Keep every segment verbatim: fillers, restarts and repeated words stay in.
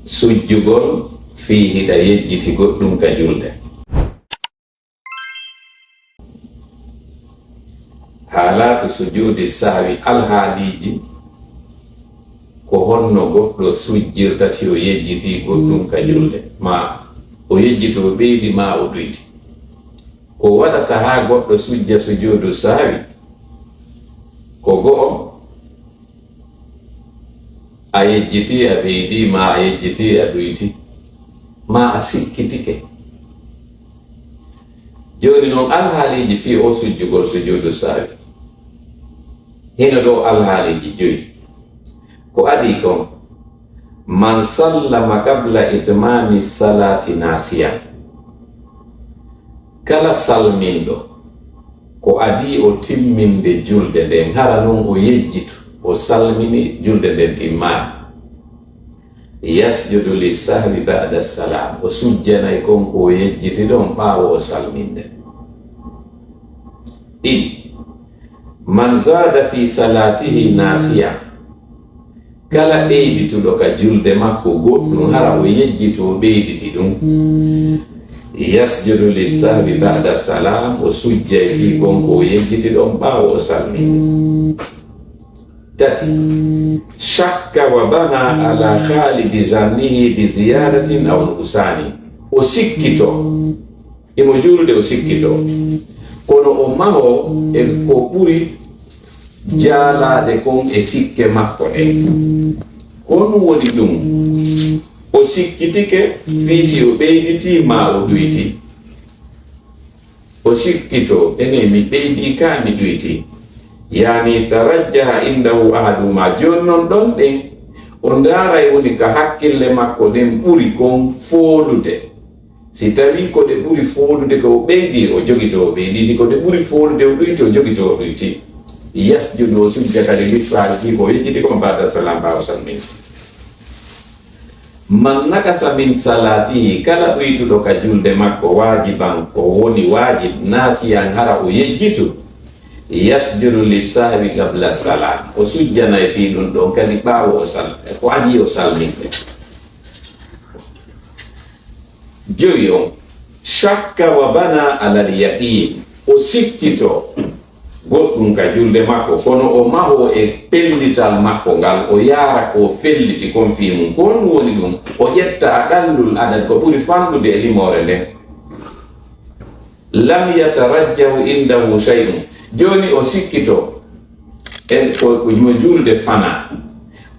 Sujjugol fii hiɗa yejjiti goɗɗun ka julde. Haalaatu sujuudi sahwi, alhaaliiji ko honno goɗɗo sujjirta si o yejjitii goɗɗun ka julde, maa o yejjitoo ɓeydi, maa o ɗuyti. Ko waɗata haa goɗɗo sujja sujuudu sahwi ko go'o, a yejjitii, a ɓeydii, maa a yejjitii, a ɗuyti, maa a sikkitike. Jooni non, alhaaliiji fii oo sujjugol sujuudu sahwi, hino ɗoo alhaaliiji joyi. Ko adii kon, man sallama qabla itmaami salaati naasiyan. Kala salminɗo ko adii o timminde julde nden, hara non o yejjitu, o salmini, julde nden timmaali. Yasjudu lissahwi ba'da salaam, o sujjanay kon ko o yejjiti ɗon ɓaawo o salminde. Ɗiɗi, man zaada fi salaatihi naasiyan, kala ɓeydituɗo ka julde makko goɗɗun, hara o yejjiti o ɓeyditi ɗun, yasjudu lissahwi ba'da salaam, o sujjay fii kon ko o yejjiti ɗon ɓaawo o salminde. Tati, shakka wa bana ala khalidi zannihi bi ziyadatin aw nuqsani. O sikkito, imo juulude o sikkito, kono o maho e ko ɓuri jaalaade kon e sikke makko ɗen. Ko honɗun woni ɗun? O sikkitike fii si o ɓeyditii maa o ɗuyti. O sikkitoo, enee, mi ɓeydii kaa mi ɗuytii? Yaani, tarajjaha indahu ahaduhuma. Jooni non ɗon ɗen, o ndaaray woni ka hakkille makko ɗen ɓuri kon foolude. Si tawii ko ɗe ɓuri foolude ko o ɓeydii, o jogitoo o ɓeydii. Si ko ɗe ɓuri foolude o ɗuytii, o jogitoo o ɗuytii. Yasjudu, o sujja kadi, lissahwi, fii ko o yejjiti kon, ba'da salaam, ɓaawo salminde. Man naqasa min salaatihi, kala ɗuytuɗo ka julde makko waajiban, ko woni waajib, naasiyan, hara o yejjitu, yasjudu lissahwi qabla salaam, o sujjanay fii ɗun ɗon kadi ɓaawo o sal-, ko adii o salminde. Jowi on, shakka wa bana alal yaqiin, o sikkito goɗɗun ka julde makko, kono o mahoo e pellital makko ngal, o yaara ko felliti kon fii mun. Ko honɗun woni ɗun? O ƴetta aqallul adad, ko ɓuri fanɗude e limoore nden. Lam yatarajjahu indahu shay'un. Jooni o sikkito, e ko, ko mo juulde fanaa.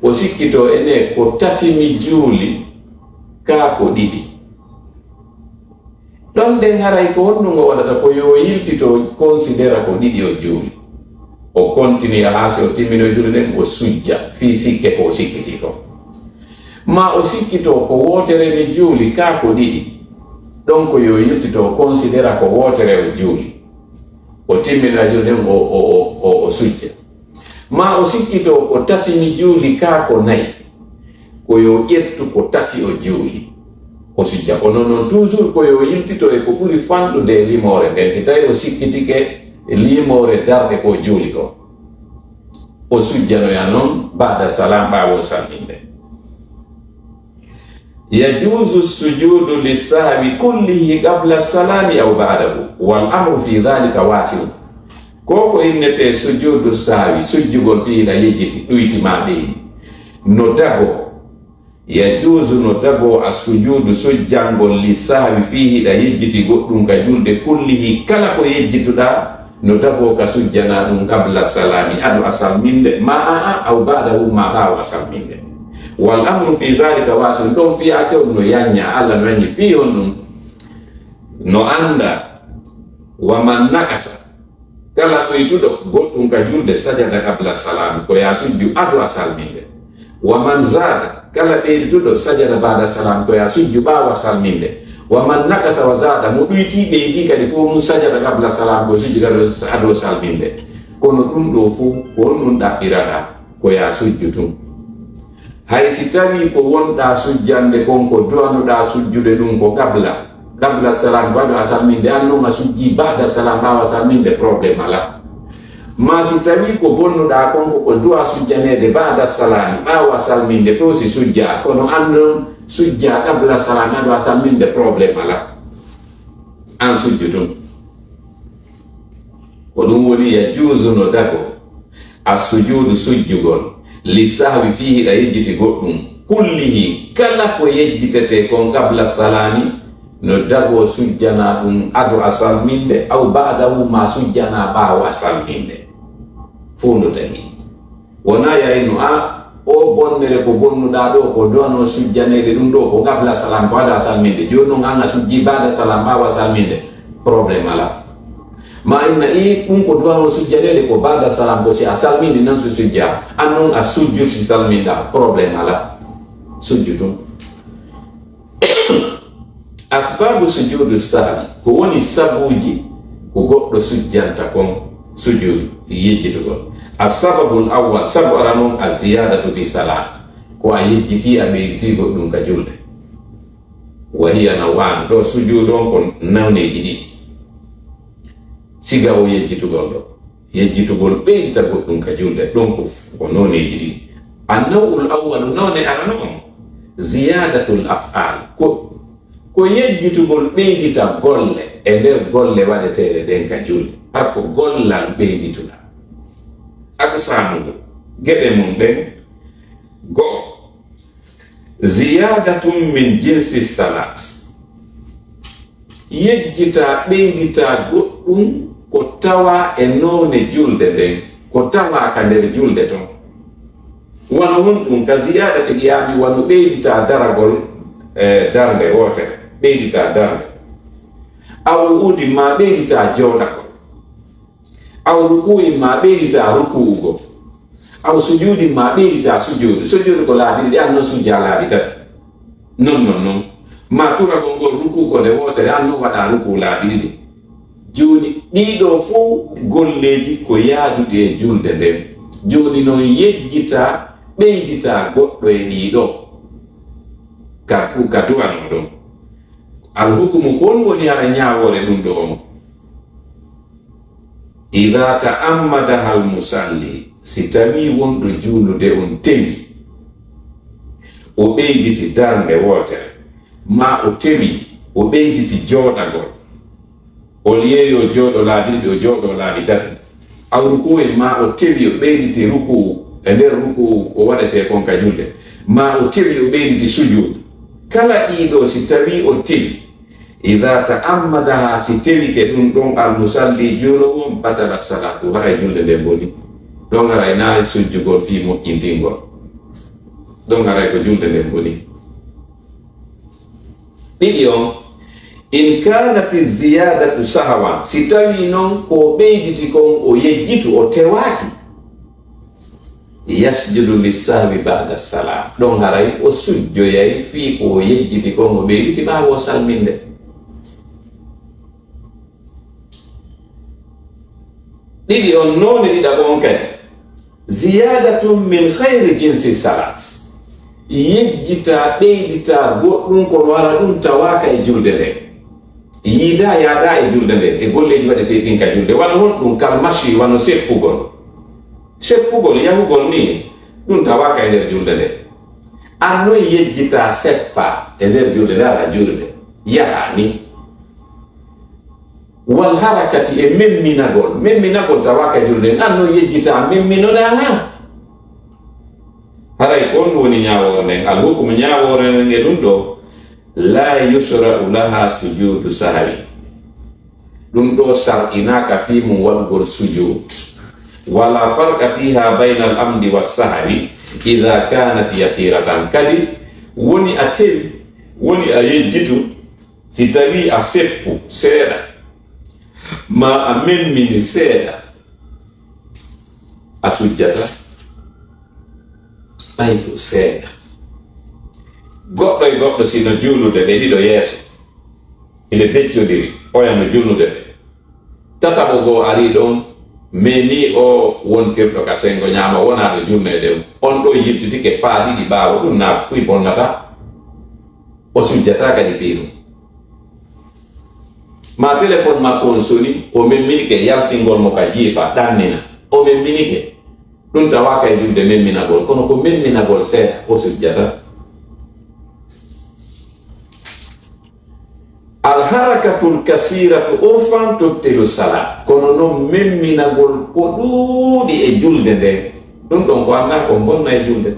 O sikkito, enee, ko tati mi juuli, kaa ko ɗiɗi? Ɗon ɗen haray ko honɗun o waɗata? Ko yo o yiltito, o considera ko ɗiɗi o juuli. O continue haa si o timmino juulde nden, o sujja fii sikke ko o sikkitii kon. Maa o sikkito ko wootere mi juuli, kaa ko ɗiɗi. Ɗon ko yo o yiltito, o considera ko wootere o juuli. O timmina juulde nden, o, o, o, o, o sujja. Maa o sikkito ko tati mi juuli kaa ko nayi, ko yo ƴettu ko tati o juuli, o sujja. Kono non toujours ko yo yiltito e ko ɓuri fanɗude e limoore nden, si tawii o sikkitike limoore darɗe ko o juuli kon, o sujjanoya non ba'da salaam, ɓaawo salminde. Yajuuzu sujuudu lissahwi kullihi qabla salaami aw ba'dahu, wal amru fi dhalika wasi'un. Ko ko innetee sujuudu sahwi, sujjugol fii hiɗa yejjiti, ɗuyti maa ɓeydi, no dagoo. Yajuuzu, no dagoo, as sujuudu, sujjangol, li sahwi, fii hiɗa yejjiti goɗɗun ka julde, kullihi, kala ko yejjituɗaa, no dagoo ka sujjanaa ɗun qabla salaami, ado a salminde, maa a'a, aw ba'dahu, maa ɓaawo a salminde. Wal amru fi dhalika wasi'un, ɗon fiyaake on no yanñaa, Alla no yanñi fii on ɗun, no anndaa. Wa man naqasa, kala ɗuytuɗo goɗɗun ka julde, sajada qabla salaami, ko yo a sujju ado a salminde. Wa man zaada, kala ɓeydituɗo, sajada ba'da salaam, ko yo a sujju ɓaawo a salminde. Wa man naqasa wa zaada, mo ɗuytii ɓeydii kadi fow mun, sajada qabla salaam, ko yo sujju kadi ado salminde. Kono ɗun ɗoo fow, ko honɗun ɗaɓɓiraɗaa? Ko yo a sujju tun. Hay si tawii ko wonɗaa sujjande kon, ko duwanuɗaa sujjude ɗun ko qabla, qabla salaam, ko ado a salminde, an non a sujjii ba'da salaam, ɓaawo a salminde, problème alaa. Maa si tawii ko bonnuɗaa kon ko, ko duwaa sujjaneede ba'da salaami, ɓaawo a salminde, fow si sujjaa, kono an non sujjaa qabla salaam, ado a salminde, problème alaa. An sujju tun. Ko ɗun woni, yajuuzu, no dagoo, as-sujuudu, sujjugol, li sahwi fiihi, ɗa yejjiti goɗɗun, kullihi, kala ko yejjitetee kon, qabla salaami, no dagoo sujjanaa ɗun ado a salminde, aw ba'dahu, maa sujjanaa ɓaawo a salminde. Fow no dagii. Wonaa yaynoo, a, oo bonnere ko bonnuɗaa ɗoo, ko duwanoo sujjaneede ɗun ɗoo, ko qabla salaam, ko ado a salminde. Jooni non an a sujjii ba'da salaam, ɓaawo a salminde. Problème alaa. Maa inna, ii, ɗun ko duwanoo sujjaneede ko ba'da salaam, ko si a salminde non si sujjaa. An non a sujjut si salminɗaa. Problème alaa. Sujju tun. Asbaabu sujuudu sahwi, ko woni sabuuji ko goɗɗo sujjanta kon sujuudu yejjitugol. As-sababul awwal, sabu arano on, az-ziyaadatu fi salaat, ko a yejjitii, a ɓeyditii goɗɗun ka julde. Wa hiya naw'aan, ɗoo sujuudu on ko nawneeji ɗiɗi. Siga o yejjitugol ɗoo. Yejjitugol ɓeydita goɗɗun ka julde, ɗon ko, ko nooneeji ɗiɗi. An-naw'ul awwalu, noone arano on, ziyaadatul af'aal, ko, ko yejjitugol ɓeydita golle e nder golle waɗeteeɗe ɗen ka julde. Har ko gollal ɓeydituɗaa. Aqsaamuhu, geɗe mun ɗen, go'o. Ziyaadatun min jinsi salaat. Yejjitaa, ɓeyditaa goɗɗun ko tawaa e noone julde nden, ko tawaa ka nder julde ton. Wano honɗun? Ka ziyaadati qiyaami, wano ɓeyditaa daragol, e, darnde wootere, ɓeyditaa darnde. Aw qu'uudin, maa ɓeyditaa jooɗagol. Aw rukuu'in, maa ɓeyditaa rukuu'ugol. Aw sujuudin, maa ɓeyditaa sujuudu. Sujuudu ko laabi ɗiɗi, an non sujjaa laabi tati. Non, non, non. Maa turagol ngol rukuu ko nde wootere, an non waɗaa rukuu laabi ɗiɗi. Jooni, ɗii ɗoo fow golleeji ko yaaduɗi e julde nden. Jooni non, yejjitaa, ɓeyditaa goɗɗo e ɗii ɗoo. Ka, ka duwanoo ɗon. Alhukumu, ko on woni hara ñaawoore ɗun ɗoo on? Idaa ta'ammadaha al-musalli, si tawii wonɗo juulude on tewi, o ɓeyditi darnde wootere, maa o tewi, o ɓeyditi jooɗagol, au lieu yo jooɗo laabi ɗiɗi, o jooɗo laabi tati, aw rukuu'in, maa o tewi, o ɓeyditi rukuu, e nder rukuu ko waɗetee kon ka julde, maa o tewi, o ɓeyditi sujuudu. Kala ɗii ɗoo, si tawii o tewi, Idaa ta'ammadahaa, si tewike ɗun ɗon almusallii juuloowo on, batalat salaatuhu, haray julde nden bonii. Ɗon haray naa sujjugol fii moƴƴintingol. Ɗon haray ko julde nden bonii. Ɗiɗi on, in kaanati ziyaadatu sahwan, si tawii non ko o ɓeyditi kon o yejjitu, o tewaaki, Yasjudu lissahwi ba'da salaam. Ɗon haray o sujjoyay fii ko o yejjiti kon o ɓeyditi ɓaawo salminde. Ɗiɗi on noone ɗiɗaɓo on kadi. Ziyaadatun min ghayri jinsi salaat. Yejjitaa, ɓeyditaa goɗɗun kono hara ɗun tawaaka e julde nden. Yiidaa, yaadaa e julde nden, e golleeji waɗeteeɗi ɗin ka julde. Wano honɗun? Kal mashi, wano seppugol. Seppugol, yahugol nii, ɗun tawaaka e nder julde nden. An non yejjitaa seppaa e nder julde nden, aɗa julde. Yahaa nii. Wal harakati, e memminagol. Memminagol tawaaka e julde nden. An non yejjitaa, memminoɗaa haa. Haray ko on woni ñaawoore nden. Al hukmu, ñaawoore nden e ɗun ɗoo. Laa yushra'u lahaa sujuudu sahwi. Ɗun ɗoo sar'inaaka fii mun waɗugol sujuud. Walaa farqa fiihaa bayna al-amdi was-sahwi idaa kaanat yasiiratan. Kadi, woni a tewi, woni a yejjitu, si tawii a seppu seeɗa, maa a memmini seeɗa, a sujjataa. Ɓay ko seeɗa. Goɗɗo e goɗɗo si no juulude, ɓe ɗiɗo yeeso, hiɓe beccondiri, oya no juulude ɓe. Tataɓo goo arii ɗon, memii oo wontirɗo ka senngo ñaamo wonaaɗo julneede on. On ɗoo yiltitike paa ɗiɗi ɓaawo ɗun, naa fuy bonnataa. O sujjataa kadi fii ɗun. Maa telefon makko on soni, o memminike yaltingol mo ka jiifa, ɗannina. O memminike. Ɗun tawaaka e julde memminagol, kono ko memminagol seeɗa, o sujjataa. Al harakatul kasiratu urfan tubtilu salat. Kono non memminagol ko ɗuuɗi e julde nden, ɗum ɗon ko anndaa ko bonna e julde.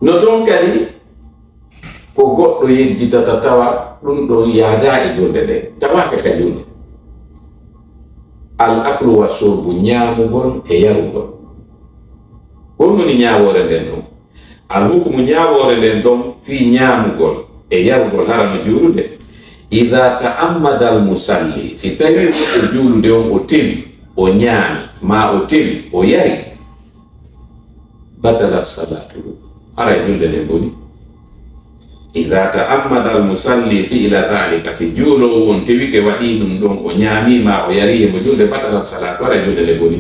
No ton kadi, ko goɗɗo yejjitata tawa ɗum ɗon yaadaa e julde nden, tawaaka ka julde. Al aklu wa shurbu, ñaamugol e yarugol. Ko honɗun woni ñaawoore nden ɗon? Al hukumu, ñaawoore nden ɗon, fii ñaamugol e yarugol hara no juulude. Idaa ta'ammada al musalli, si tawii wonɗo juulude on o tewi, o ñaami, maa o tewi, o yari, batalat salatuhu, haray julde nden boni. Idaa ta'ammada al musalli fi'la dhalika, si juuloowo on tewike waɗii ɗum ɗon, o ñaamii maa o yarii e mo julde, batalat salatu, haray julde nden boni.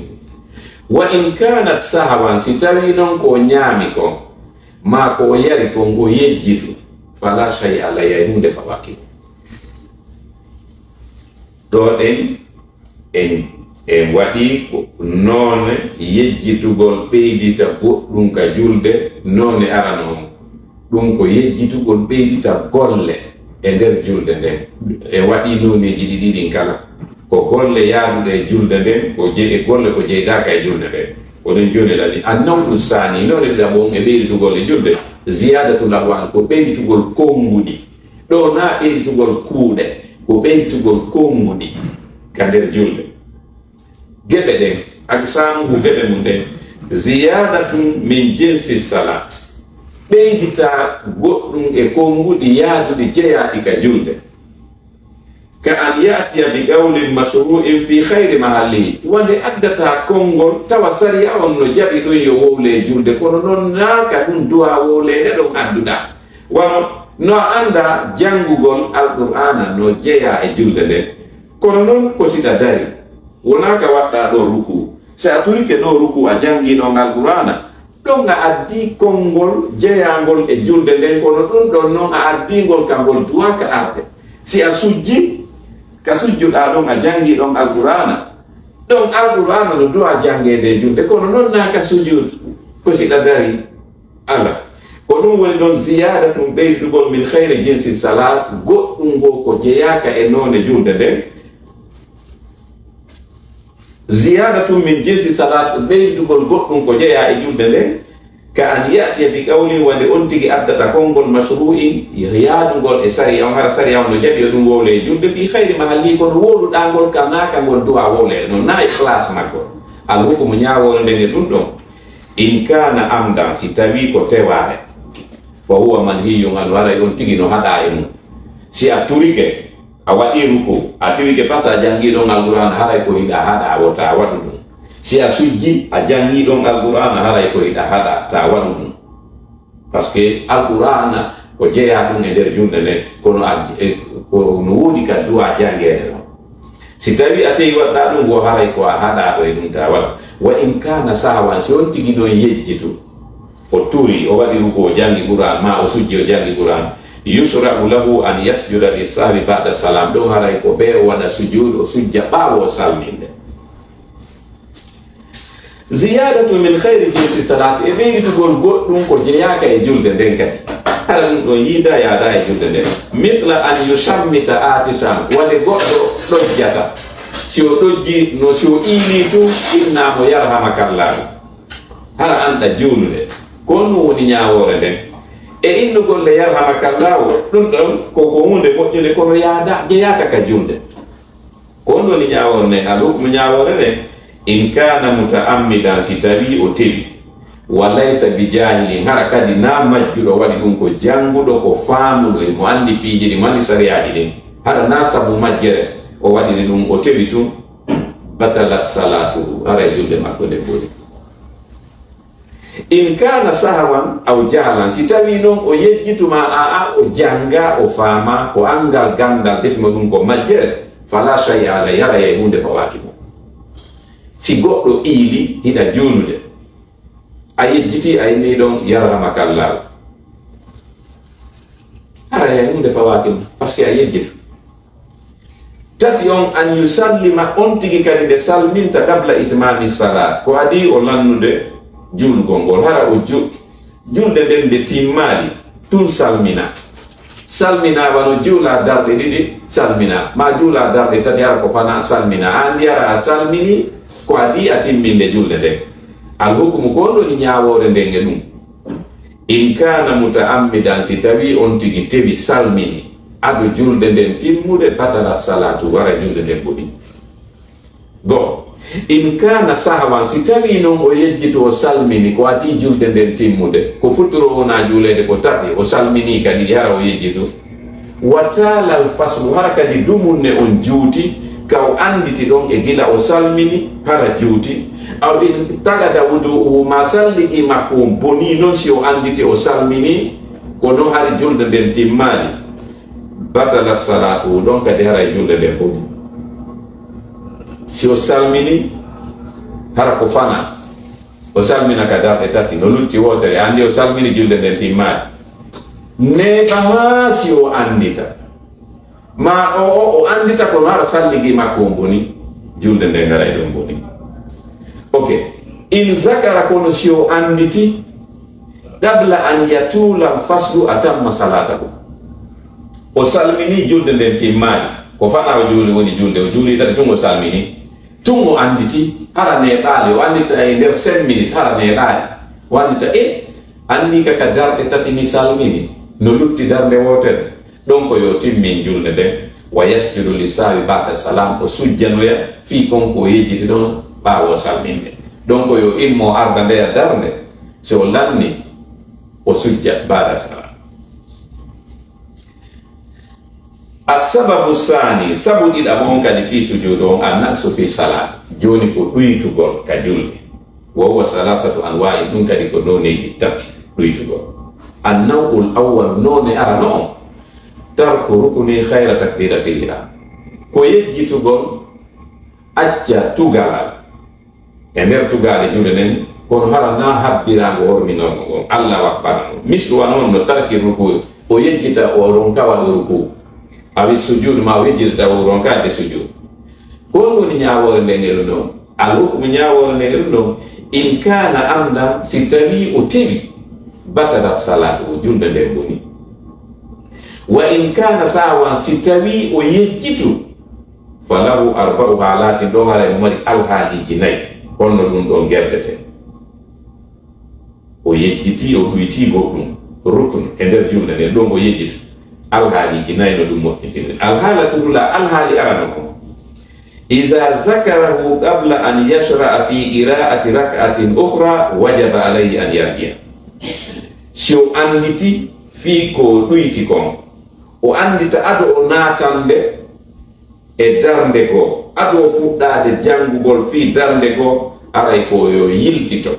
Wa in kanat sahawan, si tawii non ko o ñaami kon, maa ko o yari kon, o yejjitu, fala shay'a alayhi, hay huunde fawaaki mo. Ɗoo ɗen, en, en waɗii ko noone yejjitugol ɓeydita goɗɗum ka julde, noone arano on. Ɗum ko yejjitugol ɓeydita golle e nder julde nden. En waɗii nooneeji ɗiɗi ɗin kala. Ko golle yaaduɗe e julde nden, ko je-, e golle ko jeydaaka e julde nden. Ko ɗen jooni lali. Annaw'u saani, noone ɗiɗaɓo on e ɓeyditugol e julde, ziyadatu lahwan, ko ɓeyditugol konnguɗi. Ɗoo naa ɓeyditugol kuuɗe, ko ɓeyditugol konnguɗi ka nder julde. Geɓe ɗen, aqsaamuhu, geɓe mum ɗen, ziyaadatun min jinsi salaat, ɓeyditaa goɗɗum e konnguɗi yaaduɗi jeyaaɗi ka julde. Ka an ya'tiya bi qawlin mashru'in fi khayri mahallihi, wonde addataa konngol tawa sariya on no jaɓi ɗum yo wowle e julde, kono non naa ka ɗum du'aa wowleede ɗon adduɗaa. Wano no a anndaa janngugol Alqur'aana no jeyaa e julde nden, kono non ko si ɗa dari, wonaa ka waɗɗaa ɗon rukuu. Si a turike ɗoo rukuu, a janngii ɗon Alqur'aana, ɗon a addii konngol jeyaangol e julde nden, kono ɗum ɗon non a addii ngol ka ngol du'aaka arde. Si a sujjii, ka sujjuɗaa ɗon a janngii ɗon Alqur'aana, ɗon Alqur'aana no du'aa janngeede e julde, kono non naa ka sujuud, ko si ɗa dari. Ala. Ko ɗum woni ɗon ziyaadatun, ɓeydugol, min khayri jinsi salaat, goɗɗum ngoo ko jeyaaka e noone julde nden. Ziyaadatun min jinsi salaat, ɓeydugol goɗɗum ko jeyaa e julde nden. Ka an ya'tiya bi qawlin, wonde on tigi addata konngol mashru'in, yaadungol e sariya on, hara sariya on no jaɓi yo ɗum wowle e julde, fi khayri mahalli, kono wowluɗaa ngol ka naa ka ngol du'aa wowleede non, naa ikhlas maggol. Al hukmu, ñaawoore nden e ɗum ɗon. In kaana amdan, si tawii ko tewaare, fa huwa manhiyyun anhu, haray on tigi no haɗaa e mum. Si a turike, a waɗii ruku, a turike pas a janngii ɗon Alqur'aana, haray ko hiɗa haɗaa, wota a waɗu ɗum. Si a sujji, a janngii ɗon Alqur'aana, haray ko hiɗa haɗaa, ta waɗu ɗum. Parce que Alqur'aana ko jeyaa ɗum e nder julde nden, kono a, e, ko no woodi ka du'aa janngeede non. Si tawii a tewii waɗɗaa ɗum, wo haray ko a haɗaaɗo e ɗum, ta waɗu. Wa in kaana sahwan, si on tigi ɗon yejjitu, o turi, o waɗi ruku, o janngi Qur'aan, maa o sujji, o janngi Qur'aan, yushra'u lahu an yasjuda lissahwi ba'da salaam, ɗon haray ko bee o waɗa sujuud, o sujja ɓaawo o salminde. Ziyaadatu min khayri jinsi salaat, e ɓeyditugol goɗɗum ko jeyaaka e julde nden kadi. Hara ɗum ɗon yiida yaada e julde nden. Misla an yushammita atishan, wonde goɗɗo ɗojjata. Si o ɗojji, no si o iilii tun, innaa mo yarhamakallah. Hara an ɗa juulude. Ko honɗum woni ñaawoore nden? E innugol nde yarhamakallah, ɗum ɗon ko, ko huunde moƴƴunde, kono yaada, jeyaaka ka julde. Ko honɗum woni ñaawoore nden? Al hukmu, ñaawoore nden, in kaana muta'ammidan, si tawii o tewi, wa laysa bi jaahilin, hara kadi naa majjuɗo waɗi ɗum, ko jannguɗo, ko faamuɗo, e mo anndi piiji ɗin, mo anndi sariyaaji ɗin, hara naa sabu majjere o waɗiri ɗum, o tewi tun, batalat salaatuhu, haray julde makko nden boni. In kaana sahwan aw jahlan, si tawii non o yejjitu maa, aa, o janngaa, o faamaa, ko anngal ganndal defi mo ɗum ko majjere, fala shay'a alayhi, haray hay huunde fawaaki mo. Si goɗɗo iili hiɗa juulude, a yejjitii, a innii ɗon yarhamakallahu, haray hay huunde fawaaki mo, parce que a yejjitu. Tati on, an yusallima, on tigi kadi nde salminta, qabla itmaami salaat, ko adii o lannude juulgol ngol, hara o ju-, julde nden nde timmaali, ɗun salmina. Salmina wano juula darɗe ɗiɗi, salmina. Maa juula darɗe tati, hara ko fana, salmina. A anndi hara a salmini, ko adii a timminde julde nden. Alhukumu ko on woni ñaawoore nden e ɗun. In kaana muta'ammidan, si tawii on tigi tewi salmini, ado julde nden timmude, batalat salaatu, hara julde nden ɓoɗi. Goo, in kaana sahwan, si tawii non o yejjiti o salmini, ko adii julde nden timmude, ko fuɗɗuroo wonaa juuleede ko tati, o salminii kadi ɗi hara o yejjitu. Wa taalal faslu, hara kadi dumunne on juuti, ka o annditi ɗon e gila o salmini, hara juuti. Aw in tagada wudu'uhu, maa salligi makko on bonii non si o annditi o salminii, kono hari julde nden timmaali. Batalat salaatuhu, ɗon kadi haray julde nden bonii. Si o salmini, hara ko fana, o salmina ka darɗe tati, no lutti wootere, anndi o salmini julde nden timmaali. Neeɓa haa si o anndita. Maa o, o, o anndita kono hara salligi makko on bonii, julde nden haray ɗon bonii. Ok. In zakara kono si o annditi, qabla an yatuula al faslu atamma salaatahu. O salmini julde nden timmaali. Ko fana o juuli woni julde, o juuli tati tun o salmini. Tun o annditi, hara neeɓaali, o anndita e nder cinq minutes, hara neeɓaali. O anndita, e, anndii ka ka darɗe tati mi salmini, no lutti darnde wootere. Ɗon ko yo timmin julde nden, wa yasjudu li sahwi ba'da salam, o sujjanoya fii kon ko o yejjiti ɗon ɓaawo salminde. Ɗon ko yo immo arda ndeya darnde, si o lanni, o sujja ba'da salam. Assababu saani, sabu ɗiɗaɓo on kadi fii sujuudu on, annaqsu fii salaat, jooni ko ɗuytugol ka julde. Wa huwa salaasatu anwaa'in, ɗun kadi ko nooneeji tati ɗuytugol. Annaw'ul awwal, noone arano on, tarku rukni khayra takbiratil ihram, ko yejjitugol acca tugalal e nder tugaale julde nden, kono hara naa habbiraango horminol ngon, Allahu akbar on. Mislu wano on no tarki rukuu, o yejjita o ronka waɗo rukuu. Awi sujuud, maa o yejjita taw o ronkaade sujuud. Ko honɗun woni ñaawoore nden e ɗun ɗon? Al hukmu, ñaawoore nden e ɗun ɗon, in kaana amdan, si tawii o tewi, batalat salaatuhu, julde nden bonii. Wa in kaana sahwan, si tawii o yejjitu, falahu arba'u haalatin, ɗon haray no mari alhaaliiji nay, honno ɗun ɗon gerdetee. O yejjitii, o ɗuytii goɗɗun ruknu e nder julde nden, ɗon o yejjita. Alhaaliiji nay no ɗun moƴƴintiniri. Alhaalatu l-uulaa, alhaali arano kon. Izaa zakarahu qabla an yashra'a fii qiraa'ati rak'atin ukhraa, wajaba alayhi an yarji'a. Si o annditi fii ko ɗuyti kon, o anndita ado o naatande e darnde goo, ado fuɗɗaade janngugol fii darnde goo, aray ko yo yiltito.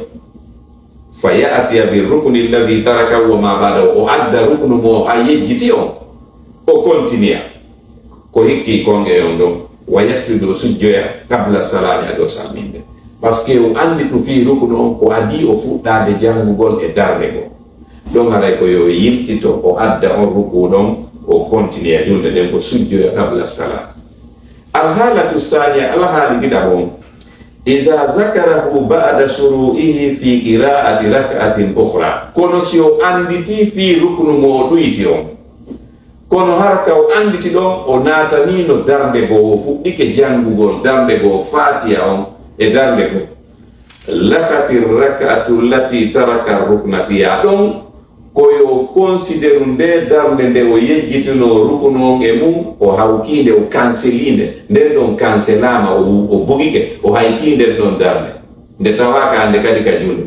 Fa ya'tiya bir rukni allazi taraka wa ma ba'dahu, o adda ruknu mo a yejjiti on, o kontinuya. Ko hikkii kon e on ɗon, wa yasjudu, o sujjoya, qabla salaami, ado salminde. Parce que o annditu fii ruknu on, ko adii o fuɗɗaade janngugol e darnde goo. Ɗon haray ko yo yiltito, o adda on rukuu ɗon, o kontinuya julde nden, o sujjoya qabla salaam. Alhaalatu saaniya, alhaali ɗiɗaɓo on, iza zakarahu ba'da shuru'ihi fi qira'ati rak'atin ukhra. Kono si o annditi fii ruknu mo o ɗuyti on, kono hara ka o annditi ɗon, o naataniino darnde goo, o fuɗɗike janngugol darnde goo, Faatiya on e darnde goo. Laghati rak'atu allati taraka rukna fiha. Ɗon ko yo konsideru nde darnde nde o yejjitinoo rukunu on e mun, o hawkii nde, o kanselii nde. Nden ɗon kanselaama, o, o bugike, o haykii nden ɗon darnde. Nde tawaaka hannde kadi ka julde.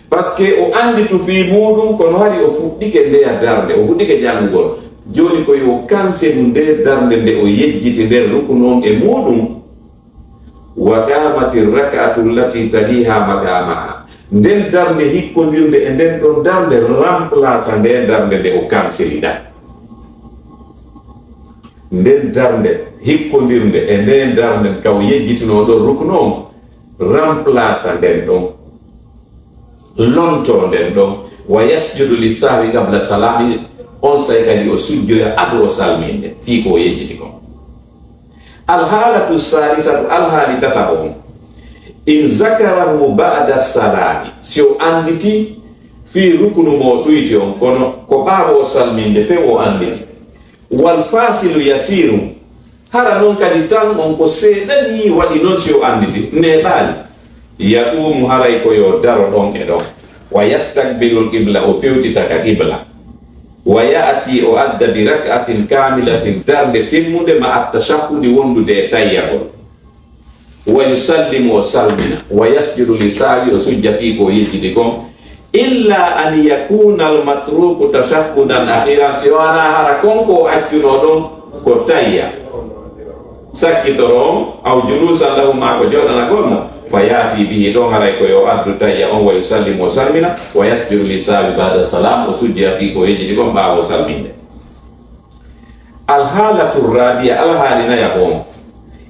Parce que o annditu fii muuɗum, kono hari o fuɗɗike ndeya darnde, o fuɗɗike janngugol. Jooni ko yo kanselu nde darnde nde o yejjiti nder rukunu on e muuɗum, wa qamati rak'atu allati taliha maqamaha. Nden darnde hikkondirnde e nden ɗon darnde remplaça nde darnde nde o kanseli ɗan. Nden darnde hikkondirnde e nden darnde ka o yejjitinoo ɗon ruknu on, remplaça nden ɗon, lontoo nden ɗon, wa yasjudu lissahwi qabla salami, onsay kadi o sujjoya ado o salminde fii ko o yejjiti kon. Alhaalatu saalisatu, alhaali tataɓo on, in zakarahu ba'da salami, si o annditi Fii rukunu mo o ɗuyti on, kono ko ɓaawo o salminde few o annditi. Wal fasilu yasiru, hara non kadi tan on ko seeɗanii waɗi non si o annditi, neeɓaali. Yaqumu, haray ko yo daro ɗon e ɗon. Wa yastakbilul qibla, o fewtita ka qibla. Wa ya'ti, o adda bi rak'atin kamilatin, darnde timmunde, ma at-tashahhudi, wondude e tayyagol. Wa yusallimu, o salmina. Wa yasjudu li sahwi, o sujja fii ko o yejjiti kon. Illa an yakuna al matruku tashahhudan akhiran, si wanaa hara kon ko o accunoo ɗon ko tayya sakkitoro on, aw julusan lahu, maa ko jooɗanagol mo, fa yaati bihi, ɗon haray ko yo addu tayya on, wa yusallimu, o salmina, wa yasjudu li sahwi ba'da salam, o sujja fii ko o yejjiti kon ɓaawo salminde. Alhaalatu rabi'a, alhaali nayaɓo on,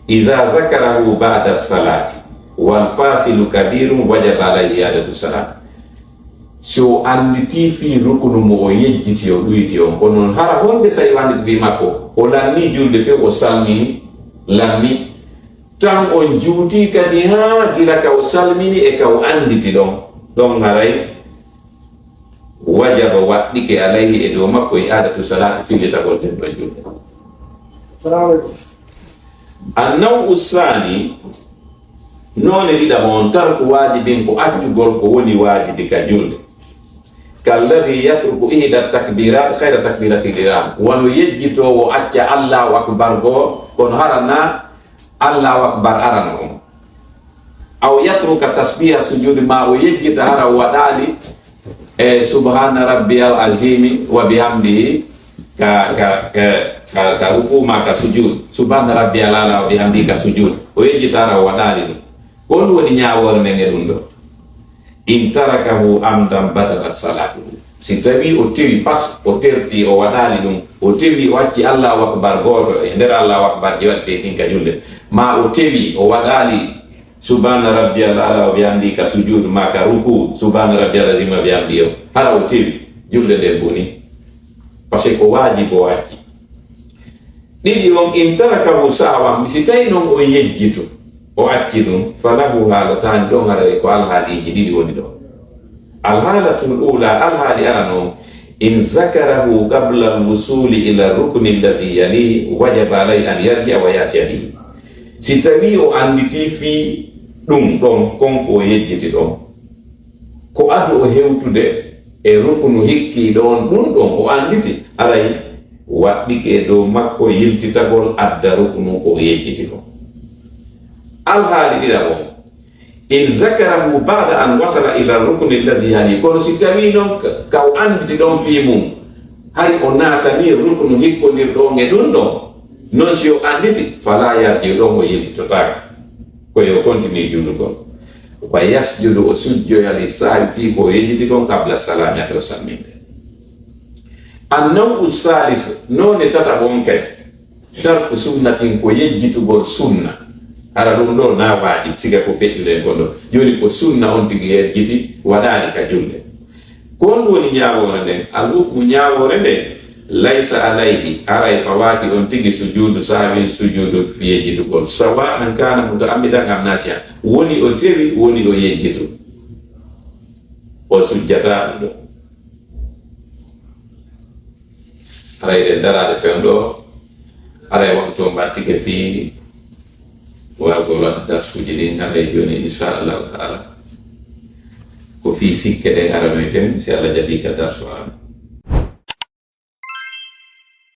iza zakarahu ba'da salati, wal fasilu kabirun, wajaba alayhi i'adatu salat. Si o annditi fii rukunu mo o yejjiti, o ɗuyti on, ko non hara honde sa'e o annditi fii makko, o lanni julde few, o salmini, lanni, tan on juuti kadi haa gila ka o salmini e ka o annditi ɗon, ɗon haray wajaba, waɗɗike, alayhi, e dow makko, i'adatu salati, fillitagol nden ɗon julde. Salamu aleykum. An-naw'u sani, noone ɗiɗaɓo on, tarku waajibin, ko accugol ko woni waajibi ka julde. Kalladhi yatruku ihda takbirat khayra takbiratil ihram. Wano yejjitoowo acca Allahu akbar goo, kono hara na Allahu akbar arano on. Aw yatruka tasbiha sujudi, ma o yejjita hara o waɗaali e subhana rabbiyal azimi wa bihamdihi ka, ka, ka, ka, ka ruku ma ka sujud. Subhana rabbiyal ala wa bihamdihi ka sujud. O yejjita hara o waɗaali ɗum. Ko honɗum woni ñaawoore nden e ɗum ɗo? In tarakahu amdan batalat salatuhu. Si tawii o tewi pas, o terti, o waɗaali ɗum, o tewi, o acci Allahu akbar gooto e nder Allahu akbar ji waɗetee ɗin ka julde, ma o tewi, o waɗaali subhana rabbiyal ala wa bihamdi ka sujudu ma ka ruku, subhana rabbiyal azim wa bihamdi o, hara o tewi, julde nden bonii. Parce que ko waajibi o acci. Ɗiɗi on, in tarakahu sahwan, si tawi non o yejjitu, o acci ɗum, falahu haalataani, ɗon haray ko alhaaliiji ɗiɗi woni ɗon. Alhaalatul ula, alhaali arano on, in zakarahu qabla al-wusuli ila rukni allazi yalihi, wajaba alayhi an yarji'a wa ya'tiya bihi. Si tawi o annditi fii ɗum ɗon, kon ko o yejjiti ɗon, ko ado o hewtude e rukunu hikkiiɗo on, ɗum ɗon o annditi, haray waɗɗike e dow makko yiltitagol adda rukunu ko o yejjiti kon. Alhaali ɗiɗaɓo, in zakarahu ba'da an wasala ila rukni allazi yali, kono si tawii non ka, ka o annditi ɗon fii mum, hari o naatanii rukunu hikkondirɗo on e ɗum ɗon, non si o annditi, fala yarji, ɗon o yiltitotaake. Ko yo continue juulugol. Wa yasjudu, o sujjoya li sahwi fii ko o yejjiti kon qabla salami, ado salminde. An-naw'u salis, noone tataɓo on kadi, tarku sunnatin, ko yejjitugol sunna. Hara ɗum ɗo na waajib, siga ko feƴƴuɗen kon ɗo. Jooni ko sunna on tigi yejjiti, waɗaali ka julde. Ko honɗum woni ñaawoore nden? Al hukmu, ñaawoore nden, laysa alayhi, haray fawaaki on tigi sujuudu sahwin, sujuudu yejjitugol, sawa'an kana muta'ammidan am nasiya, woni o tewi, woni o yejjitu, o sujjataa ɗum ɗo. Haray ɗen daraade few ɗo, haray waktu on ɓattike fii wargol waɗa darsuuji ɗin, haray jooni, insha Allahu ta'ala, ko fii sikke ɗen aranoyten, si Allah jaɓii, ka darsu aran.